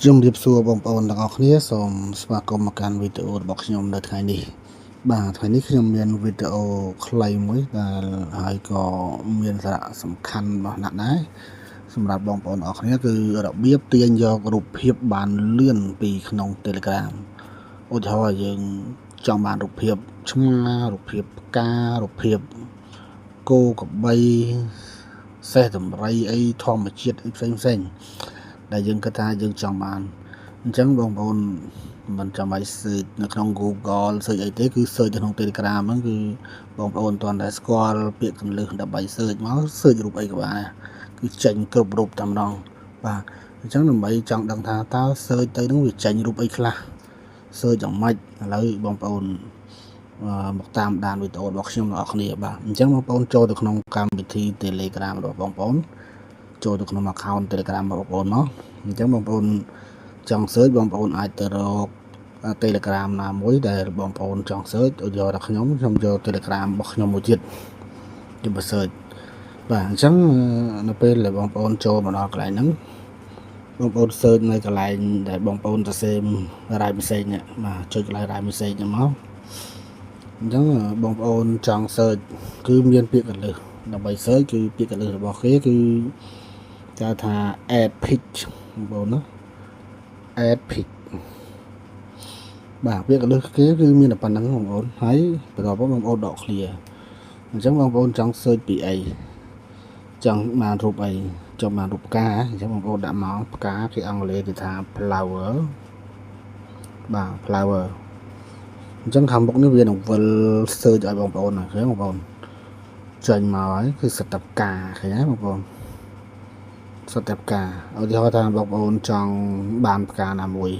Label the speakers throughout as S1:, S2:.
S1: ជំរាបសួរបងប្អូនទាំងអស់គ្នាសូមស្វាគមន៍មកកាន់វីដេអូរបស់ខ្ញុំនៅថ្ងៃនេះបាទថ្ងៃនេះខ្ញុំមានវីដេអូខ្លីមួយដែលហើយក៏មានសារៈសំខាន់របស់ណាស់ដែរសម្រាប់បងប្អូនអរគ្នាគឺរបៀបទាញយករូបភាពបានលឿនពីក្នុង Telegram ឧទាហរណ៍យើងចង់បានរូបភាពឆ្មារូបភាពផ្ការូបភាពគោក្របីសេះដំរីអីធម្មជាតិអីផ្សេងផ្សេងដែលយើងគិតថាយើងចង់បានអញ្ចឹងបងប្អូនមិនចាំបាច់ search នៅក្នុង Google search អីទេគឺ search នៅក្នុង Telegram ហ្នឹងគឺបងប្អូនគ្រាន់តែស្គាល់ពាក្យគន្លឹះដើម្បី search មក search រូបអីក៏បានដែរគឺចេញគ្រប់រូបតែម្ដងបាទអញ្ចឹងដើម្បីចង់ដឹងថាតើ search ទៅនឹងវាចេញរូបអីខ្លះ search យ៉ាងម៉េចឥឡូវបងប្អូនមកតាមដានវីដេអូរបស់ខ្ញុំទាំងអស់គ្នាបាទអញ្ចឹងបងប្អូនចូលទៅក្នុងកម្មវិធី Telegram របស់បងប្អូនចូលទៅក្នុង account Telegram របស់បងប្អូនមកអញ្ចឹងបងប្អូនចង់ search បងប្អូនអាចទៅរក Telegram ណាមួយដែលបងប្អូនចង់ search ឧទាហរណ៍ថាខ្ញុំខ្ញុំយក Telegram របស់ខ្ញុំមួយទៀតយកមក search បាទអញ្ចឹងនៅពេលដែលបងប្អូនចូលមកដល់កន្លែងហ្នឹងបងប្អូន search នៅកន្លែងដែលបងប្អូនសរសេរ write message នេះបាទចុចកន្លែង write message ហ្នឹងមកអញ្ចឹងបងប្អូនចង់ search គឺមានពាក្យកលឹះដើម្បី search គឺពាក្យកលឹះរបស់គេគឺគេហៅថា add pic បងប្អូនណា add pic បាទពាក្យកលឹះគេគឺមានតែប៉ុណ្្នឹងបងប្អូនហើយបន្ទាប់មកបងប្អូនដក clear អញ្ចឹងបងប្អូនចង់ search ពីអីចង់បានរូបអីចង់បានរូបផ្កាអញ្ចឹងបងប្អូនដាក់មកផ្កាគេអង់គ្លេសគេថា flower បាទ flower អញ្ចឹងខាងមុខនេះវានឹងវិល search ឲ្យបងប្អូនឃើញបងប្អូនចេញមកហើយគឺសិតតែផ្កាឃើញទេបងប្អូន សុទ្ធតែផ្កាឧទាហរណ៍ថាបងប្អូនចង់បានផ្កាណាមួយ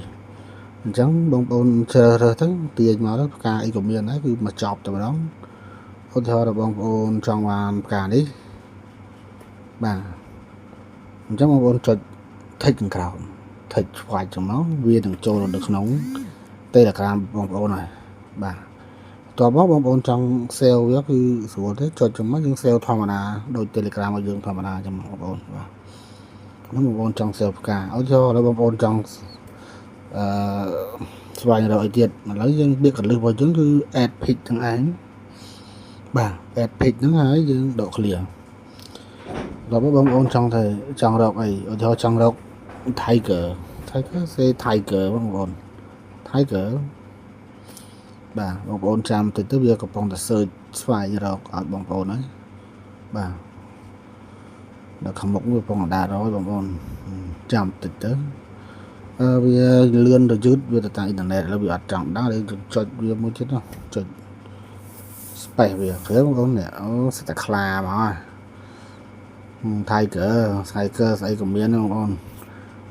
S1: អញ្ចឹងបងប្អូនជ្រើសរើសទៅទាញមកទៅផ្កាអីក៏មានដែរគឺមកចប់តែម្ដងឧទាហរណ៍ថាបងប្អូនចង់បានផ្កានេះបាទអញ្ចឹងបងប្អូនចុច tick ខាងក្រោម tick ឆ្វាច់ចឹងមកវានឹងចូលនៅក្នុង Telegram បងប្អូនហើយបាទតោះមកបងប្អូនចង់ save វាគឺស្រួលទេចុចចឹងមកយើង save ធម្មតាដូច Telegram របស់យើងធម្មតាចឹងមកបងប្អូនបាទហ្នឹងបងប្អូនចង់ save ផ្កាឧទាហរណ៍ឥឡូវបងប្អូនចង់អឺស្វែងរកអីទៀតឥឡូវយើងពាក្យកលឹះរបស់យើងគឺ add pic ទាំងឯងបាទ add pic ហ្នឹងហើយយើងដក clear ដល់មកបងប្អូនចង់ទៅចង់រកអីឧទាហរណ៍ចង់រក tiger tiger say tiger បងប្អូន tiger បាទបងប្អូនចាំតិចទៅវាកំពុងតែ search ស្វែងរកឲ្យបងប្អូនហើយបាទដល់ខាងមុខវាកំពុងតែដើររកបងប្អូនចាំតិចទៅអឺវាលឿនទៅយឺតវាទៅតាមអ៊ីនធឺណិតឥឡូវវាអត់ចង់ដឹងយើងចុចវាមួយទៀតចុច space វាឃើញបងប្អូននេះអូសិតតែខ្លាមកហើយ Tiger Tiger ស្អីក៏មានដែរបងប្អូន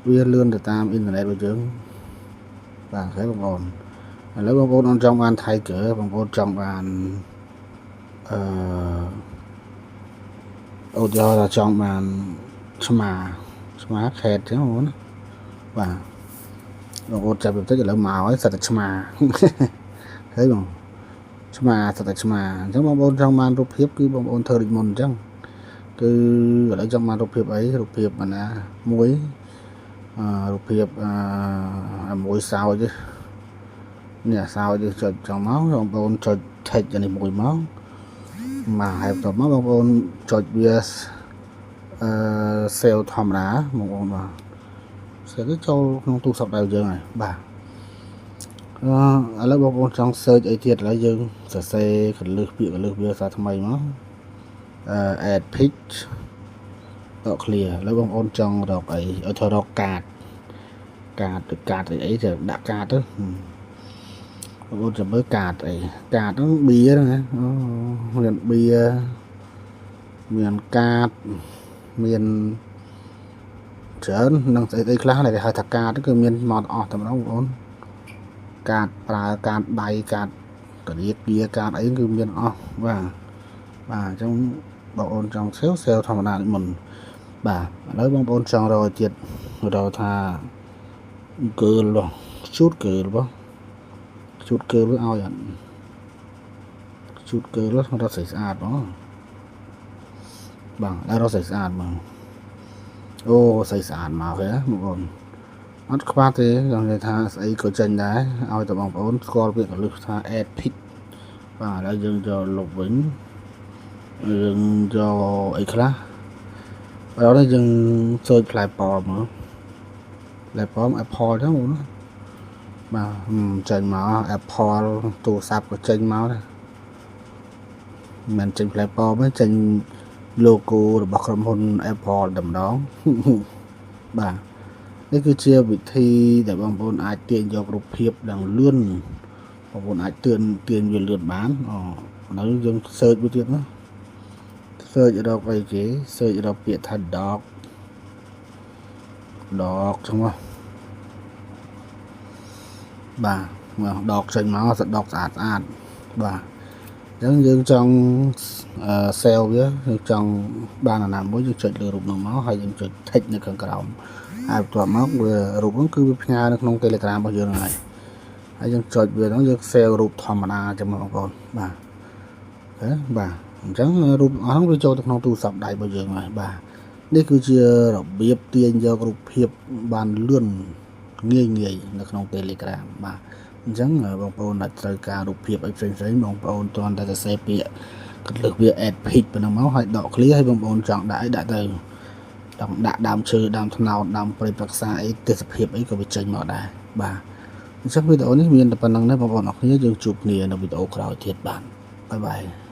S1: វាលឿនទៅតាមអ៊ីនធឺណិតរបស់យើងបាទឃើញបងប្អូនឥឡូវបងប្អូនអត់ចង់បាន Tiger បងប្អូនចង់បានអឺឧទាហរណ៍ថាចង់បានឆ្មាឆ្មា cat ចឹងបងប្អូនបាទបងប្អូនចាប់បន្តិចឥឡូវមកហើយសិតតែឆ្មាឃើញបងឆ្មាសិតតែឆ្មាអញ្ចឹងបងប្អូនចង់បានរូបភាពគឺបងប្អូនធ្វើដូចមុនអញ្ចឹងគឺឥឡូវចង់បានរូបភាពអីរូបភាពណាមួយអឺរូបភាពអឺមួយសោចនេះសោចចុចចង់មកបងប្អូនចុច tick អានេះមួយមកបាទហើយបន្ទាប់មកបងប្អូនចុចវា អឺ save ធម្មតាបងប្អូនបាទ save ទៅចូលក្នុងទូរស័ព្ទដៃយើងហើយបាទអឺឥឡូវបងប្អូនចង់ search អីទៀតឥឡូវយើងសរសេរកលឹះពាក្យកលឹះវាសារថ្មីមកអឺ add pic ដក clear ឥឡូវបងប្អូនចង់រកអីឲ្យធ្វើរកកាតកាតឬកាតអីអីទៅដាក់កាតទៅបងប្អូនចាំមើលកាតអីកាតហ្នឹងបៀហ្នឹងណាអូមានបៀមានកាតមានច្រើននឹងស្អីស្អីខ្លះដែលគេហៅថាកាតគឺមានមកអស់តែម្ដងបងប្អូនកាតប្រើកាតដៃកាតធនាគារកាតអីគឺមានអស់បាទបាទអញ្ចឹងបងប្អូនចង់ save save ធម្មតាដូចមុនបាទឥឡូវបងប្អូនចង់រកទៀតរកថា girl ជូត girl បងជូត girl ឲ្យអត់ជូត girl រត់ស្អាតស្អាតបងបាទដល់រត់ស្អាតស្អាតបងអូស្អាតស្អាតមកហ៎បងប្អូន អត់ខ្វះទេចង់និយាយថាស្អីក៏ចេញដែរឲ្យតែបងប្អូនស្គាល់ពាក្យកលឹះថា add pic បាទឥឡូវយើងយកលុបវិញយើងយកអីខ្លះឥឡូវនេះយើង search ផ្លែប៉ោមមើលផ្លែប៉ោម Apple ចឹងបងណាបាទចេញមក Apple ទូរស័ព្ទក៏ចេញមកដែរមិនចេញផ្លែប៉ោមទេចេញ logo របស់ក្រុមហ៊ុន Apple តែម្ដងបាទនេះគឺជាវិធីដែលបងប្អូនអាចទាញយករូបភាពដល់លឿនបងប្អូនអាចទាញទាញវាលឿនបានអូនៅយើង search វាទៀតណា search រកអីគេ search រកពាក្យថា dog dog ចឹងមកបាទមក dog ចេញមកស dog ស្អាតស្អាតបាទអញ្ចឹងយើងចង់ save វាយើងចង់បានអាណាមួយយើងចុចលើរូបនោះមកហើយយើងចុច tick នៅខាងក្រោមហើយបន្ទាប់មកវារូបនោះគឺវាផ្ញើនៅក្នុង Telegram របស់យើងហើយហើយយើងចុចវាហ្នឹងយើង save រូបធម្មតាចឹងមកបងប្អូនបាទហេបាទអញ្ចឹងរូបអស់ហ្នឹងវាចូលទៅក្នុងទូរស័ព្ទដៃរបស់យើងហើយបាទនេះគឺជារបៀបទាញយករូបភាពបានលឿនងាយងាយនៅក្នុង Telegram បាទអញ្ចឹងបងប្អូនអាចត្រូវការរូបភាពអីផ្សេងផ្សេងបងប្អូនគ្រាន់តែសរសេរពាក្យកលឹះវា add pic ប៉ុណ្ណឹងមកហើយដក clear ហើយបងប្អូនចង់ដាក់អីដាក់ទៅចង់ដាក់ដើមឈើដើមថ្នោតដើមព្រៃប្រឹក្សាអីទេសភាពអីក៏វាចេញមកដែរបាទអញ្ចឹងវីដេអូនេះមានតែប៉ុណ្្នឹងទេបងប្អូនអរគ្នាយើងជួបគ្នានៅវីដេអូក្រោយទៀតបាទ bye bye.